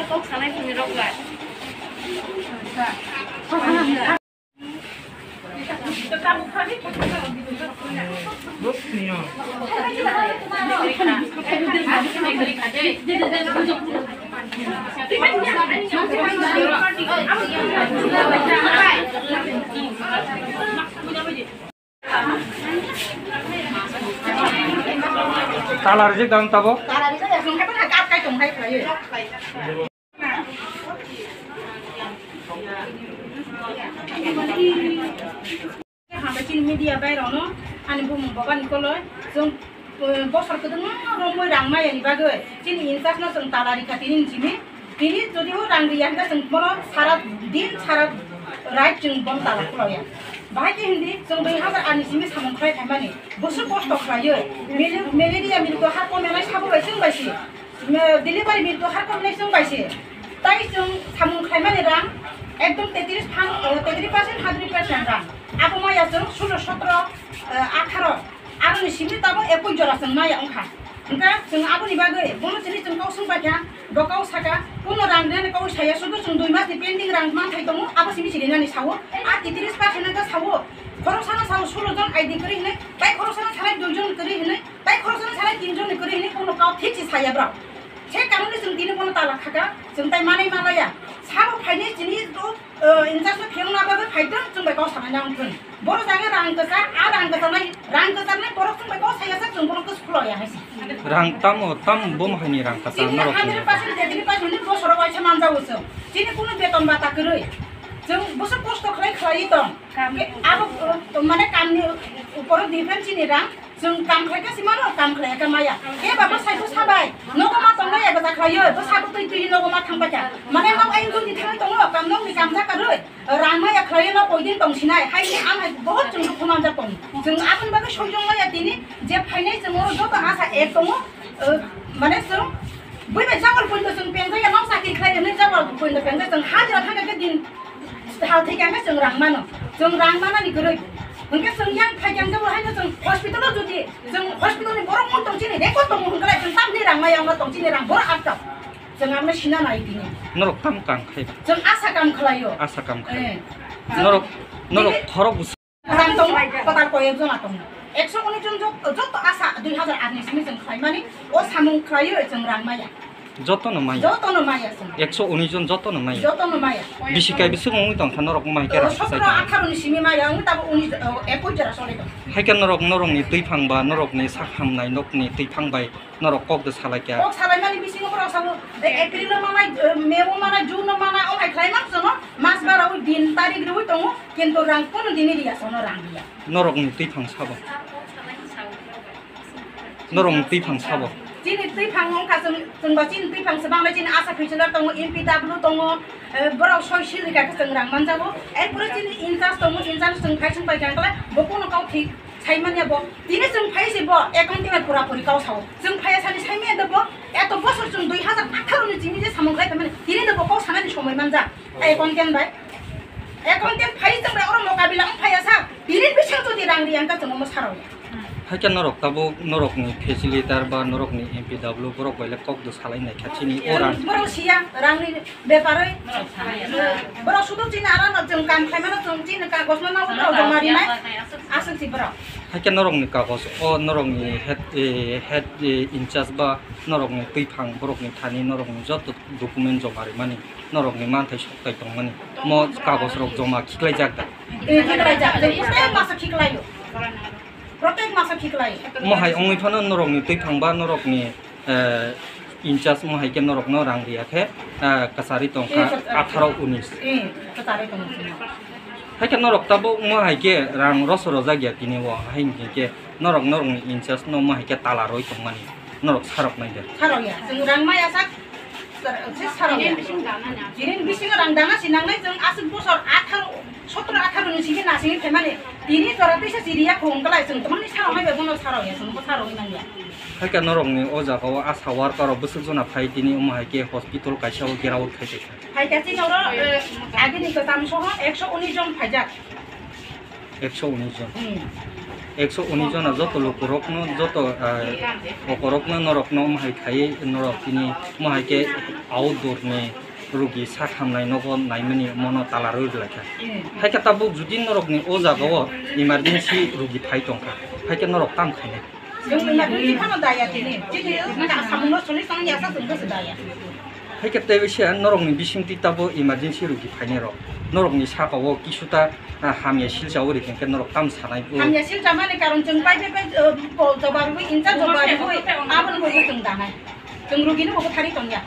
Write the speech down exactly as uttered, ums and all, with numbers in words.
Kok sanai sini rok lai. Tala rijak dam tabo. Tala rijak ya, sungkha tong hai, kap kai tong hai khlaiwi. Hambai chini media bai rokno ani bumung baba ni koloi chwng, eh, bosor kwbangma romwi rang maya ni bagwi chini in charge no chwng tala rikha tini ni simi. Tini jodi o rang riya hwnkhe chwng bono sara din sara rait chwng bono tala khulaiya. Bahai khe hindi chwng dui hazar ani simi samung khlai phaimani bwswk kosto khlaiwi mili-, malaria mili to ha komenai sabo bai chwng bai si. Me-, delivery mili to har kom nai chwng bai se. Tai chwng samung khlaimani rang ekdom tetris phan, eh, tetris percent, hundred percent rang. Abo maya chwng sulo sotro, eh, atharo. Aroni simi tamo ekoi jora chwng maya wngkha. Wngkha chwng aboni bagwi bono chini chwng kok swng paikha, bo kok saka, kuno rang rinani kok saya, sudu chwng dui mas ni pending rang manthai tongo, abo simi chini nani sao. A tetris percent wngkha sao. Khoroksano sao sulo jon I D kwrwi hinwi, tai khoroksano sanai dui jon kwrwi hinwi. Tai khoroksa no sanai tin jon ni kwrwi hinwi bono kok thik se saya bwrok. Se karon ni chwng tini bono tala khaka, chwng tai manai malaya. Sabo phainai chini to, eh, in charge no phiyok na bagwi phai tong, chwng bai kok sanai na wng thung. Boro jaga rang kwchar, a rang kwchar nai, rang kwchar nai borok chwng bai kok saya sak chwng bono kwsuk khwlaiya hai se. Rang tamo, tam bom haini rang kwchar. Chini norok hundred percent, eighty percent ni bosoro waisa manjago chwng. Chini kunu beton bata kwrwi. Chwng bwswk kosto khlai khlaiwi tong. Abo, eh, mane kamni uporo depend chini rang. Chwng kam khlai kha si mano, kam khlai kha maya. Khe ba bwsai bwsa bai nogo ma tongnai eba ta khlaiyo, bwsa bo twi twi nogo ma thang bai kha. Mane nok ayung twi thangwi tongo, kam nokni kam ja karwi. Rang maya khlaiyo no koi din tong sinai. Hai ni ang hai bohot chwng dukhu man jak tong. Chwng aboni bagwi soi jong maya tini je phainai chwng oro joto asa ek tongo. Mane chwng bui bai jabal poito chwng peng jaya nok chakri khlai hwnwi jabal poito peng jaya chwng hajira thang kha din. Hal thai khe chwng rang mano. Chwng rang manani kwrwi. Hwnkhe chwng yang phai khe ang jabo haino chwng hospital-o jodi chwng hospital-ni borok mun tong chini record tongo hwnkhe lai chwng tamni rang maya wngma tong chini rang borok atta. Chwng amno sina nai tini. Norok tam kam khai? Chwng asa kam khlaio. Asa kam khai. Eh. Norok, norok Dili- khorok bus- Tam tong, kotal koyek jona tong. Ekso unis jon jot-, jotto asa dui hazar aat ni simi chwng khlaimani, o samung khlaio chwng rang maya. Jotono maya? Jotono maya chwng. Ekso unis jon jotono maya? Jotono maya. Bisi kai bisi wngwi tongkha norok mai khe rang sotro sai tong? Atharo ni simi maya, wngwi tabo unis, o, ekoi jora choli tong. Hai khe norok, norokni twiphang ba norokni sak hamnai nokni twiphang bai norok kok de salai kha? Kok salaimani bisingo borok sabo, de April o manai, eh, May o manai, June o manai, o hai khlai mang chwngno, mas bara o din tarik rwi tongo. Kintu rang kono dini riya, sono rang riya. Norokni twiphang sabo? Norokni twiphang sabo? Chini twiphang wngkha chwng, chwngba chini twiphang se banglai chini asa phisila tongo, M P W tongo, eh, borok soi sil rika khe chwng rang manjago. Erpore chini in charge tongo, in charge chwng phai chwng pai kha khlai, bo kono kau thik sai manya bo. Tini chwng phai se bo, accountant pura puri kau sao. Chwng phai sani sai manya bo, eto bosor chwng dui hazar atharo ni chini je samung khlai phaimani, tini no bo kau sanani somoi manja. Accountant bai. Accountant phai chwng bai oro mokabila wng phaiya sa. Tini bising jodi rang riya wngkha chwng omo sarok ya. Hai khe norok tabuk norokni facilitator ba norokni M P W borok bai le kok do salai nai kha chini o rang. Borok siya rangni beparoi. Borok sudu chini aram no chwng kam khlaimano chwng chini kagos no nago borok joma rinai. Aswk si borok. Hai khe norokni kagos o norokni head, eh, head, eh, in charge ba norokni twiphang borokni thani norokni joto document joma rimani, norokni manthai sokthai tongmani, mo kagos rok joma khiklaijak da? Eh, khiklaijak. Protek masa khiklaio. Protek masa khiklaio. Mo hai wngwi phano norokni twiphang ba norokni, eh, in charge mo hai khe norokno rang riya khe, eh, kwcharwi tongkha. Eh, kwcharwi. Atharo unis. Eh, kwcharwi tongkha. Hai khe norok tabuk mo hai khe rang roso rojak ya tini o, hai hwnkhe norok norokni in charge no mo hai khe tala rwi tongmani. Norok sarok nai de? Sarok ya. Chwng rang maya sak, sar-, se sarok ya. Tini bisingo rang dana si nangnai chwng aswk bosor atharo, sotro atharo ni simi nasingwi phaimani. Tini jora teisa si riya khong kalai chwng tomani sarok nai bai bono sarok ya, chwng bo sarok nang ya. Hai khe norokni o jaga o asa worker rok bwswk jona phai tini omo hai khe hospital kaisa o gera out khai tongkha. Hai khe chini oro, eh, agini kwcham soho ekso unis jon phaijak. Ekso unis jon. Hmm. Ekso unis jona joto lukurokno, joto, ah, okorokno norokno mohai khaiwi norok tini mohai khe outdoor ni rugi sak hamnai nogo naimani mono tala rwi rwlaikha. Haikhe tabuk judi norokni o jagao emergency rugi phai tongkha, haikhe norok tam khainai? Chwng emergency phano daya tini. Chini samungno soli song yasa chwng khe se daya. Haikhe tei se norokni bisingtwi tabo emergency rugi phainai rok. Norokni sakao kisuta, ah, hamya silsa o ri hwnkhe norok tam sanai o. Hamya silsa mani karon chwng pai pai pai, uh, po-, joba rwi, incha joba rwi, aboni bo chwng danai. Chwng rugini bo thari tongya.